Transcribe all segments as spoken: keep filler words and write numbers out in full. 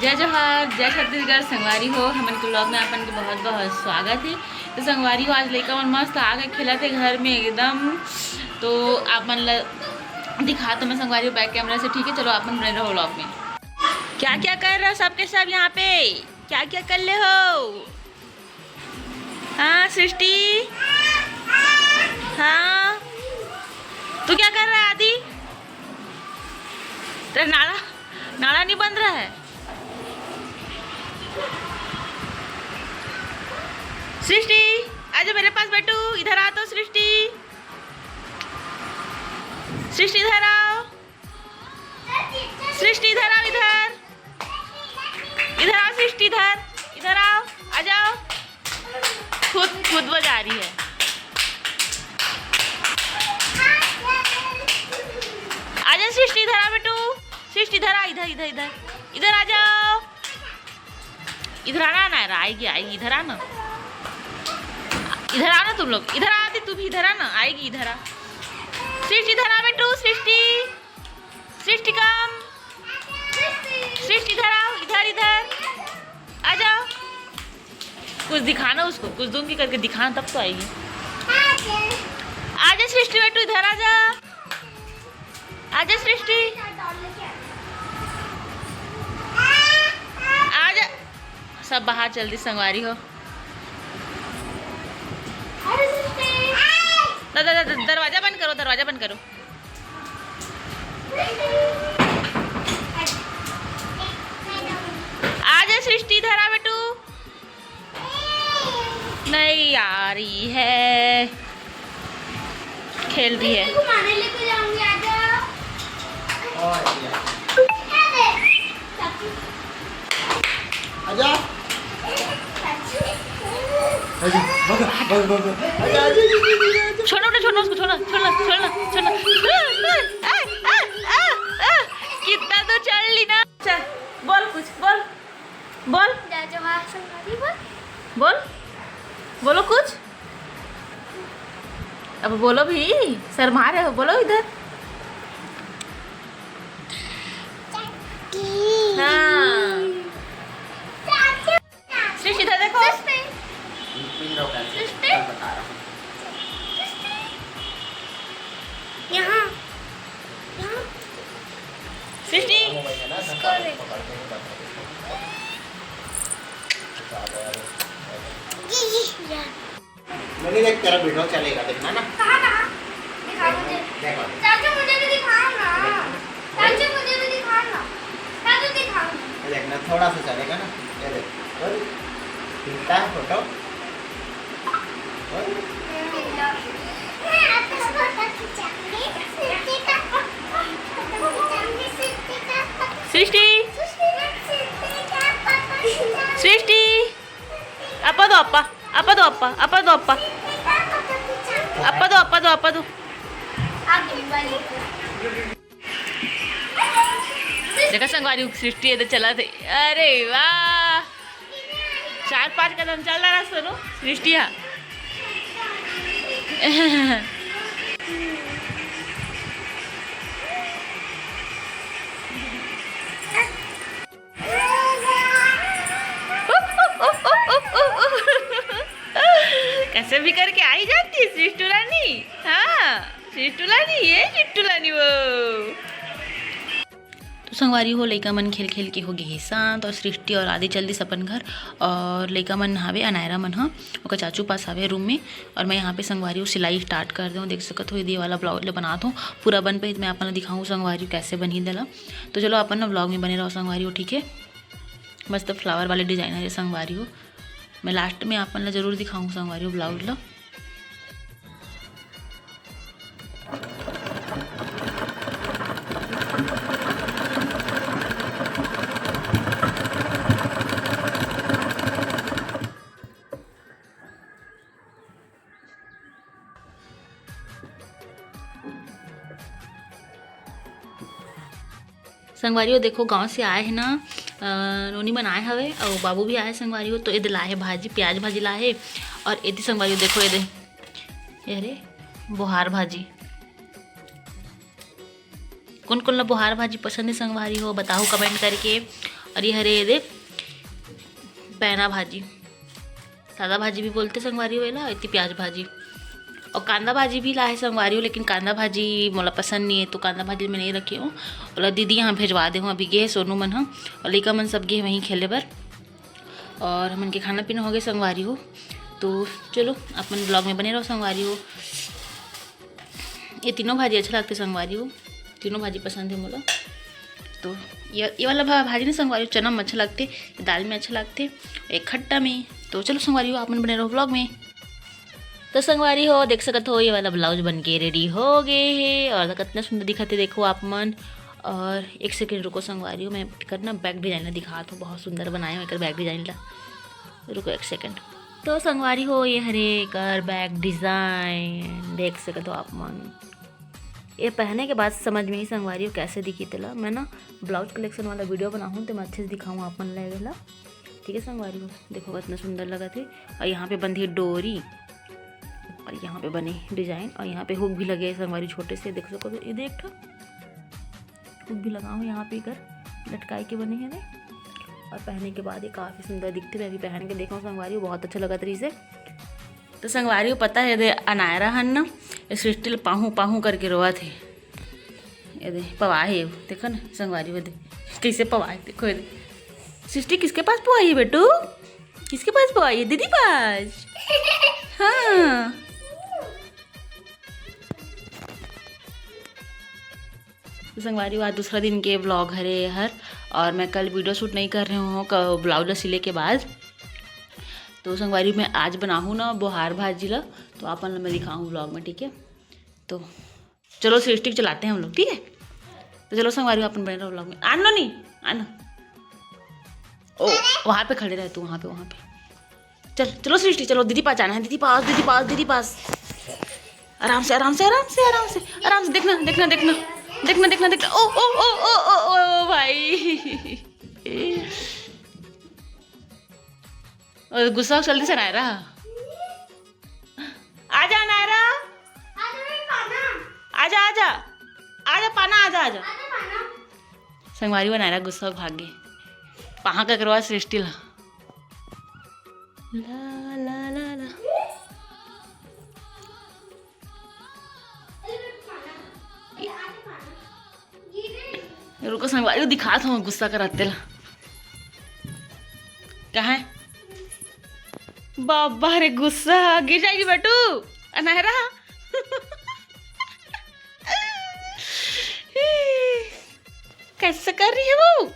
जय जोहार, जय छत्तीसगढ़। संगवारी हो, हमन के vlog में आपन के बहुत बहुत स्वागत है। तो संगवारी हो, आज लइका मन मस्त आके खेलत है घर में एकदम। तो आप मन ला दिखा तो मैं संगवारी हो back camera से, ठीक है? चलो आप मन बने रहो vlog में। क्या क्या कर रहे हो सबके सब यहाँ पे? क्या क्या कर ले हो? हाँ सृष्टि, हाँ, तू क्या कर रहा है आदि? तेरा नाड़ा, नाड़ा नहीं बंध रहा है? सृष्टि, आजा मेरे पास बेटू, इधर आ तो सृष्टि। सृष्टि इधर आओ, सृष्टि इधर आओ, इधर, इधर आओ सृष्टि, इधर, इधर आओ, आ जाओ। खुद खुद बजा रही है। आजा सृष्टि, इधर आ बेटू। सृष्टि इधर आ, इधर इधर इधर, इधर आ जाओ। इधर आना ना, आएगी आएगी, इधर आना, इधर आना तुम लोग, इधर आती, तू भी इधर आना, आएगी, इधर आ। सृष्टि इधर आ बेटू, सृष्टि, सृष्टि कम, सृष्टि इधर आओ, इधर इधर आ जाओ। कुछ दिखाना उसको, कुछ दूंगी करके दिखाना, तब तो आएगी। आजा सृष्टि बेटू, इधर आजा, आजा सृष्टि, आजा। सब बाहर चल दी संगवारी हो। द- द- द- दरवाजा बंद करो, दरवाजा बंद करो। आजा सृष्टि, इधर आ बेटू। नहीं आ रही है, खेल रही है। घुमाने लेके जाऊंगी, आजा। आजा। आजा, भाग, भाग, भाग, भाग। आजा, आजा, आजा, आजा, आजा। छोड़ो ना, छोड़ो उसको, छोड़ो, छोड़ो, छोड़ो, छोड़ो। आ, आ, आ, आ, आ। कितना तो चल ली ना। चल, बोल कुछ, बोल, बोल। जय जोहार संगवारी, बोल। बोल, बोलो कुछ। अब बोलो भी, शर्मा रहे हो, बोलो इधर। हाँ। सृष्टि, इधर देखो। सृष्टि। इन, इन लोगों का सृष्टि। कल बता रहा हूँ। सृष्टि। यहाँ, यहाँ। सृष्टि। वो वही है ना, इसको देख। पकड़ के नहीं बता देते। ये, ये, ये। नहीं, देख, तेरा वीडियो चलेगा, देखना ना। कहाँ, कहाँ? दिखा मुझे। देखो। चाचू, मुझे भी दिखाओ ना। देखो। चाचू, मुझे भी दिखाओ ना। चाचू, दिखाओ। ये देखना, थोड़ा सा चलेगा ना। ये देख, बोल। खींचता है फोटो। बोल। सृष्टि, सृष्टि। अप्पा दो अप्पा, अप्पा दो अप्पा, अप्पा दो अप्पा। अप्पा दो, अप्पा दो, अप्पा दो। देखा संगवारी, सृष्टि ये तो चला थे। अरे वाह, चार पाँच कदम चल रहा रास्ता नो सृष्टि। हाँ। कैसे भी करके आ ही जाती है सिस्टुलानी। हाँ, सिस्टुलानी, ये सिस्टुलानी वो। तो संगवारी हो, लइका मन खेल खेल के हो गे हे शांत, और सृष्टि और आदि चल दिस अपन घर। और लइका मन हावे, अनायरा मन ह ओकर चाचू पास हावे रूम में। और मैं यहाँ पे संगवारी हो सिलाई स्टार्ट कर देहूँ। देख सकत हो, ये वाला ब्लाउज ले बनात हूँ, पूरा बन पे मैं अपन ला दिखाऊँ संगवारी हो कैसे बनही देला। तो चलो अपन ना ब्लॉग में बने रहो संगवारी हो, ठीक है। मस्त फ्लावर वाले डिजाइन है ये संगवारी हो। मैं लास्ट में आप मन ला जरूर दिखाऊँ संगवारी हो ब्लाउज ला। संगवारी हो, देखो, गांव से आए हे ना, अ, नोनी मन आए हवे, अउ बाबू भी आए संगवारी हो। तो एदे लाए हे भाजी, प्याज भाजी लाए हे, और एदे संगवारी हो, देखो एदे, ये रे बोहार भाजी। कोन कोन ला बोहार भाजी पसंद हे संगवारी हो, बताओ कमेंट करके। और ये हरे, ये दे, बैना भाजी, सादा भाजी भी बोलथे संगवारी हो एला, इतनी प्याज भाजी और कांदा भाजी भी लाहे संगवारी हो, लेकिन कांदा भाजी मोला पसंद नहीं है, तो कांदा भाजी मैं नहीं रखी हूँ। ओला दीदी यहाँ भेजवा दे हूँ, अभी गे हे सोनू मन ह और लइका मन सब गे हे वहीं खेले बर। और हमन के खाना पीना हो गए संगवारी हो, तो चलो अपन vlog में बने रहो संगवारी हो। ये तीनों भाजी अच्छा लगथे संगवारी हो, तीनों भाजी पसंद है मोला। तो ये, ये वाला भा-, भाजी ना संगवारी हो, चना में अच्छा लगथे, दाल में अच्छा लगथे, एक खट्टा में। तो चलो संगवारी हो, आप मन बने रहो vlog में। तो संगवारी हो, देख सकत हो, ये वाला ब्लाउज बन के रेडी हो गए हे और कितना सुंदर दिखत हे, देखो आप मन। और एक सेकंड रुको संगवारी हो, मैं एकर ना बैक डिजाइन ला दिखात हूँ, बहुत सुंदर बनाए हूँ एकर बैक डिजाइन ला। रुको एक सेकंड। तो संगवारी हो, ये हरे एकर बैक डिजाइन, देख सकत हो आप मन। ये पहने के बाद समझ में ही संगवारी हो कैसे दिखी तेला। मैं ना ब्लाउज कलेक्शन वाला वीडियो बनाहूँ, तो मैं अच्छे से दिखाऊँ आप मन ला ये वाला। ठीक है संगवारी हो, देखो कितना सुंदर लगत हे। और यहाँ पे बंधी डोरी और यहाँ पे बने डिजाइन और यहाँ पे हुक भी लगे हे संगवारी, छोटे से देख सको तो। ये देख ठो हुक भी लगा हूँ यहाँ पे कर लटकाई के बने हे ने। और पहने के बाद ये काफ़ी सुंदर दिखते, मैं अभी पहन के देखा हूँ संगवारी हो, बहुत अच्छा लगत रही से। तो संगवारी हो, पता है दे अनायरा हन ना, ये सृष्टि ल पाहू पाहू करके रोवत हे। ये दे पवा हे, देखो ना संगवारी हो, दे कैसे पवा हे, देखो ये दे। सृष्टि किसके पास पवाई है बेटू? किसके पास पवाई है? दीदी पास। हाँ। तो संगवारी हो, आज दूसरा दिन के vlog हरे हर, और मैं कल वीडियो शूट नहीं कर रही हूँ क-, ब्लाउज सिले के बाद। तो संगवारी हो, मैं आज बनाहूँ ना बोहार भाजी ला, तो आप मन ला मैं दिखाऊँ vlog में, ठीक है? तो चलो सृष्टि के चलाते हैं हम लोग, ठीक है? तो चलो संगवारी हो, अपन बने रहो vlog में। आनो नहीं, आनो। ओ, वहाँ पे खड़े रह तू, वहाँ पे, वहाँ पे। चल, चलो सृष्टि, चलो दीदी पास जाना है, दीदी पास, दीदी पास, दीदी पास। आराम से, आराम से, आराम से, आराम से, आराम से। देखना, देखना, देखना, देखना, देखना, देखना। ओ, ओ, ओ, ओ, ओ, ओ, भाई। और गुस्सा जल्दी से अनायरा। आजा अनायरा। आजा, आजा। आजा, पाना, आजा, आजा। संगवारी हो, अनायरा गुस्सा भाग गए। पहा ककरवा सृष्टि ला। ला, ला, ला, ला। रुको संगवारी, दिखात हूँ गुस्सा करत तेला। कहाँ है? बाबा रे गुस्सा, गिर जाएगी बेटू। अनायरा। कैसे कर रही है वो?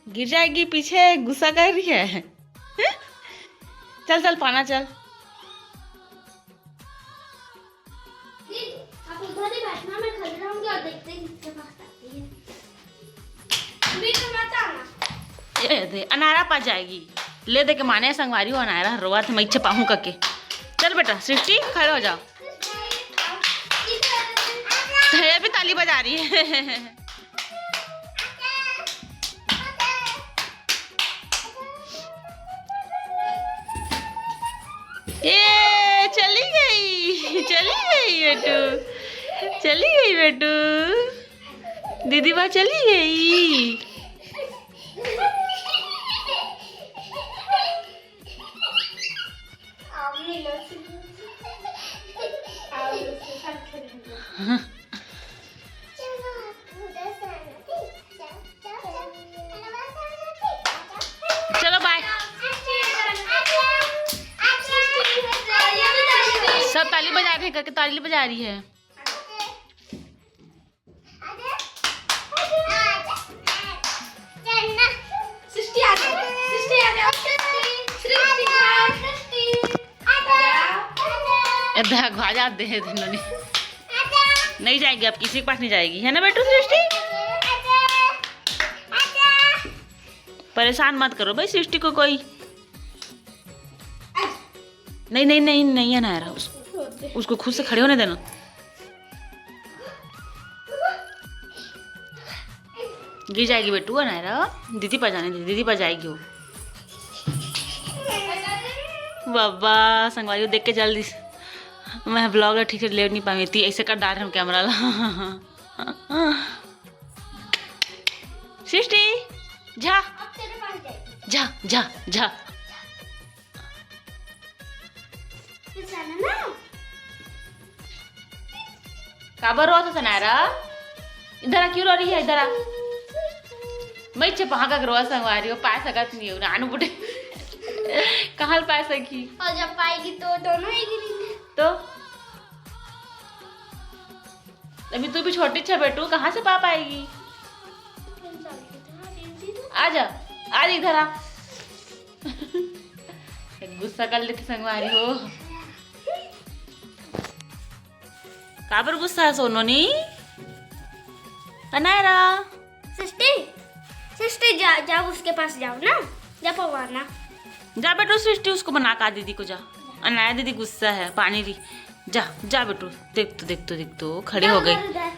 गिर जाएगी पीछे, गुस्सा कर रही है। चल, चल, पाना चल। आप उधर ही बैठना, मैं खड़ी रहूंगी और देखते हैं किसके पास आती है। बीच में मत आना। ये दे, अनायरा पा जाएगी। ले दे के माने संगवारी हो, अनायरा रोवत हे, मैं इच्छे पाहूँ कके। चल बेटा, सृष्टि, खड़े हो जाओ। तो ये भी ताली बजा रही है। ए, चली गई, चली गई बेटू, चली गई बेटू, दीदी बा चली गई। चलो बाय। सब ताली बजा रहे हैं करके ताली बजा रही है। सृष्टि आ जाओ, सृष्टि आ जाओ, सृष्टि, सृष्टि आ जाओ, सृष्टि आ जाओ। ए, भाग, भाग जाते हैं तीनों ने। नहीं जाएगी, अब किसी के पास नहीं जाएगी, है ना बेटू सृष्टि? परेशान मत करो भाई सृष्टि को कोई। नहीं, नहीं, नहीं, नहीं अनायरा, उस-, उसको खुद से खड़े होने देना। गिर जाएगी बेटू, अनायरा, दीदी पा जाने दे, दीदी पा जाएगी वो। बाबा, संगवारी हो देख के चल दिस। मैं vlog ठीक से ले नहीं पाई थी, ऐसे कर डाल रहे हम camera ला। सृष्टि, जा। अब तेरे पास जाएगी। जा, जा, जा। फिर जाना ना। काबर रोत हस अनायरा? इधर आ, क्यों रो रही है? इधर आ। मैं चपहा का रोवा संगवारी हो, पाए सकत नहीं हो, रानू बुढ़े। कहाँ ले पाए सकी? और जब पाएगी तो दोनों ही गिरेंगे। तो अभी तू भी छोटी छे बेटू, कहाँ से पा पाएगी? आ जा, आ जा इधर आ। गुस्सा कर लेते संगवारी हो। काबर गुस्सा है सोनोनी? अनायरा। सृष्टि, सृष्टि जा, जा उसके पास जाओ ना, जा पवाना। जा बेटू सृष्टि, उसको बना का दीदी को जा। अनायरा दीदी गुस्सा है, पानी ली। जा, जा बेटू, देख तो, देख तो, देख तो, खड़े हो गए।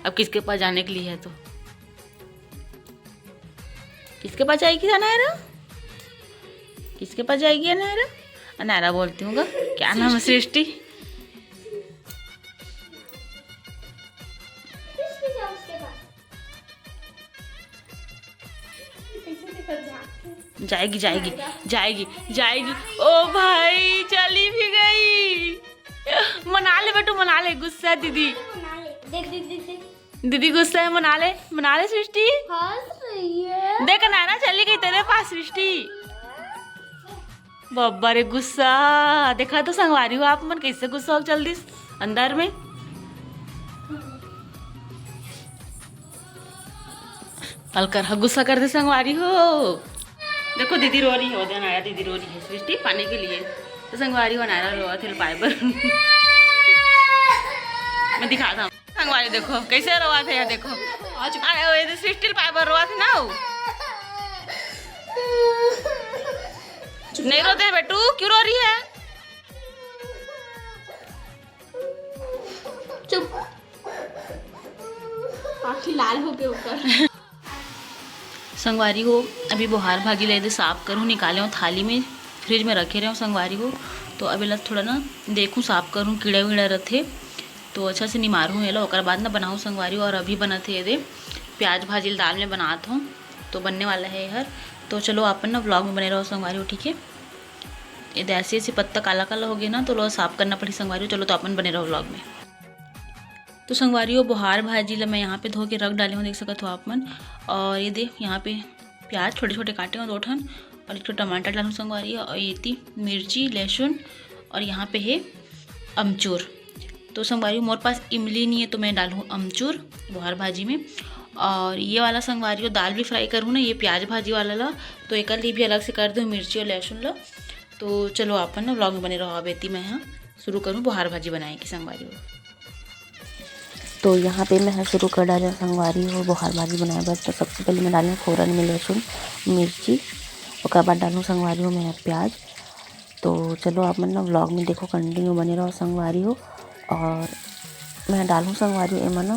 अब किसके पास जाने के लिए है तो? किसके पास जाएगी अनायरा? किसके पास जाएगी अनायरा? अनायरा बोलती हूँ गा। क्या नाम है? सृष्टि। जाएगी, जाएगी, जाएगी, जाएगी। ओ भाई, चली भी गई। मना ले बेटू, मना ले, गुस्सा है दीदी। देख, देख, देख, देख। दीदी गुस्सा है, मना ले, मना ले सृष्टि। हंस रही है। देख ना, ना चली गई तेरे पास सृष्टि। बब्बा रे गुस्सा, देखा तो संगवारी हो आप मन, कैसे गुस्सा हो चल दिस अंदर में। अलकर ह गुस्सा कर दे संगवारी हो। देखो दीदी रो रही है, वो दिन आया दीदी रो रही है सृष्टि पानी के लिए। तो संगवारी हो अनायरा रोवा थे पाए बर। मैं दिखाता हूँ संगवारी, देखो कैसे रोवा थे, यहाँ देखो। अरे वो ये सृष्टि पाए बर रोवा थे ना वो। नहीं रोते हैं बेटू, क्यों रो रही है? चुप। आँखी लाल हो गए ऊपर। संगवारी हो, अभी बोहार भाजी ले दे साफ करूँ, निकाले हूँ थाली में, फ्रिज में रखे रहे हूँ संगवारी हो। तो अब एला थोड़ा ना देखूँ, साफ करूँ, कीड़ा वीड़ा रथे तो अच्छा से निमारूँ एला, ओकर बाद ना बनाऊँ संगवारी हो। और अभी बनत हे ये दे प्याज भाजी दाल में बनात हूँ, तो बनने वाला है हर। तो चलो अपन ना व्लॉग में बने रहो संगवारी हो, ठीक है। ये दे ऐसे ऐसे पत्ता काला काला हो गया ना, तो लो साफ करना पड़ी संगवारी हो। चलो तो अपन बने रहो व्लॉग में। तो संगवारी हो, बोहार भाजी ला मैं यहाँ पे धो के रख डाले हूँ, देख सकत हो आप मन। और ये दे यहाँ पे प्याज छोटे छोटे काटे हूँ दो ठन, और एक ठो टमाटर डालूँ संगवारी हो, और ये ती मिर्ची, लहसुन, और यहाँ पे है अमचूर। तो संगवारी हो, मोर पास इमली नहीं है तो मैं डालूँ अमचूर बोहार भाजी में। और ये वाला संगवारी हो, दाल भी फ्राई करूँ ना ये प्याज भाजी वाला ला, तो एकर लिए भी अलग से कर दूँ मिर्ची और लहसुन ला। तो चलो अपन ना व्लॉग में बने रहो। अब एती मैं हाँ शुरू करूँ बोहार भाजी बनाए की संगवारी हो। तो यहाँ पे मैं शुरू कर डाले संगवारी हो बोहार भाजी बनाए बर। तो सबसे पहले मैं डालूँ फोरन में लहसुन, मिर्ची, ओकर बाद डालूँ संगवारी हो मैं प्याज। तो चलो आप मन ना व्लॉग में देखो, कंटिन्यू बने रहो संगवारी हो। और मैं डालूँ संगवारी हो एमा ना,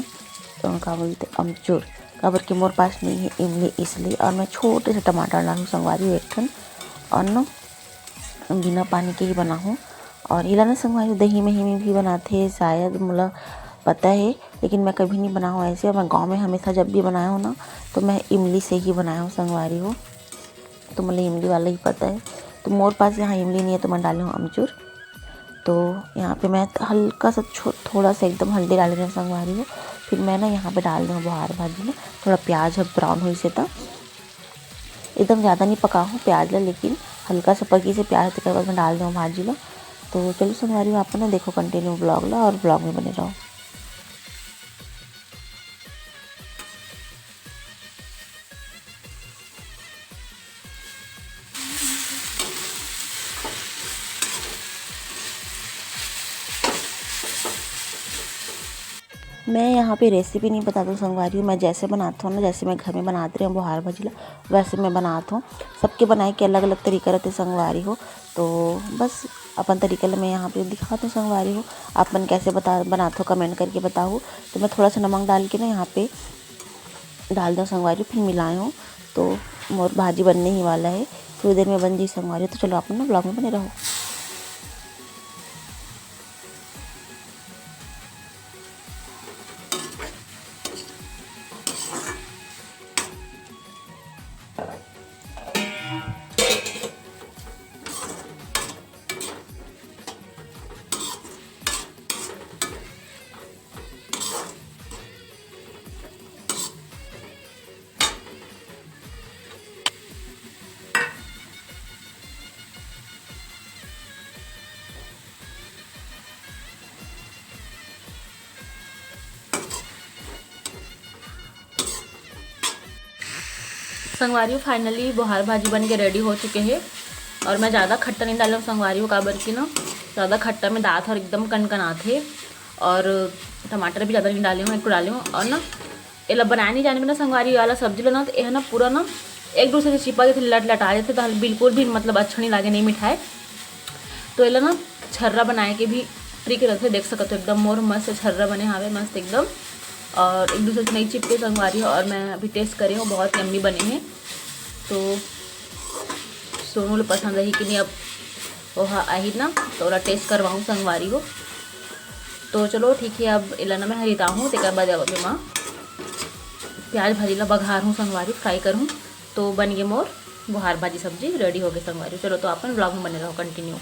अ, का बोलते अमचूर, काबर के मोर पास नहीं है इमली, इसलिए। और मैं छोटे से टमाटर डालूँ संगवारी हो एक ठन, और ना बिना पानी के ही बनाहूँ। और इला ना संगवारी दही मही में भी बनाथे शायद, मोला पता है, लेकिन मैं कभी नहीं बनाया हूँ ऐसे। और मैं गाँव में हमेशा जब भी बनाया हूँ ना, तो मैं इमली से ही बनाया हूँ संगवारी हो, तो मोला इमली वाला ही पता है। तो मोर पास यहाँ इमली नहीं है तो मैं डाली हूँ अमचूर। तो यहाँ पे मैं हल्का सा छो-, थोड़ा सा एकदम हल्दी डाल रही हूँ संगवारी हो। फिर मैं ना यहाँ पे डाल दूँ बोहार भाजी में थोड़ा प्याज, अब ब्राउन होइस हे त एकदम ज़्यादा नहीं पकाहूँ प्याज ला, लेकिन हल्का सा पकिस हे प्याज, तेकर बाद मैं डाल दूँ भाजी ला। तो चलो संगवारी हो, आप ना देखो कंटिन्यू व्लॉग ला और व्लॉग में बने रहो। मैं यहाँ पे रेसिपी नहीं बताती हूँ संगवारी हो, मैं जैसे बनाती हूँ ना, जैसे मैं घर में बनाती रही हूँ बोहार भाजी ला, वैसे मैं बनाती हूँ। सबके बनाए के अलग अलग तरीका रहते संगवारी हो, तो बस अपन तरीका ले मैं यहाँ पे दिखाती हूँ संगवारी हो। आप मन कैसे बता बनाते हो, कमेंट करके बताओ। तो मैं थोड़ा सा नमक डाल के ना यहाँ पे डाल दूँ संगवारी हो, फिर मिलाए हूँ। तो मोर भाजी बनने ही वाला है, थोड़ी देर में बन जाही संगवारी हो। तो चलो आप मन ना व्लॉग में बने रहो। संगवारी हो, finally बोहार भाजी बन के ready हो चुके हे। और मैं ज़्यादा खट्टा नहीं डाले हूँ संगवारी हो, काबर कि ना ज़्यादा खट्टा में दांत हर एकदम कनकनाथे। और टमाटर भी ज़्यादा नहीं डाले हूँ, एक ठो डाले हूँ। और ना एला बनाए नहीं जाने में ना संगवारी वाला सब्जी ला ना, तो यह ना पूरा ना एक दूसरे से चिपक जाथे, लट लटा जाथे, तो बिल्कुल भी मतलब अच्छा नहीं लागे, नहीं मिठाए। तो एला ना छर्रा बनाए के भी ट्रिक रथे, देख सकत हो एकदम मोर मस्त छर्रा बने हावे, मस्त एकदम। और एक दूसरे से नहीं चिपके संगवारी हो। और मैं अभी टेस्ट करे हूँ, बहुत यम्मी बने हैं। तो सोनू ल पसंद आही कि नहीं, अब ओहा आही ना, तो ओला टेस्ट करवाहूँ संगवारी हो। तो चलो ठीक है, अब एला ना मैं हरिताहूँ, तेकर बाद अब एमा प्याज भाजी ला बघारहूँ संगवारी, फ्राई करहूँ। तो बन गे मोर बोहार भाजी सब्जी, रेडी हो गे संगवारी। चलो तो अपन ब्लॉग में बने रहो, कंटिन्यू।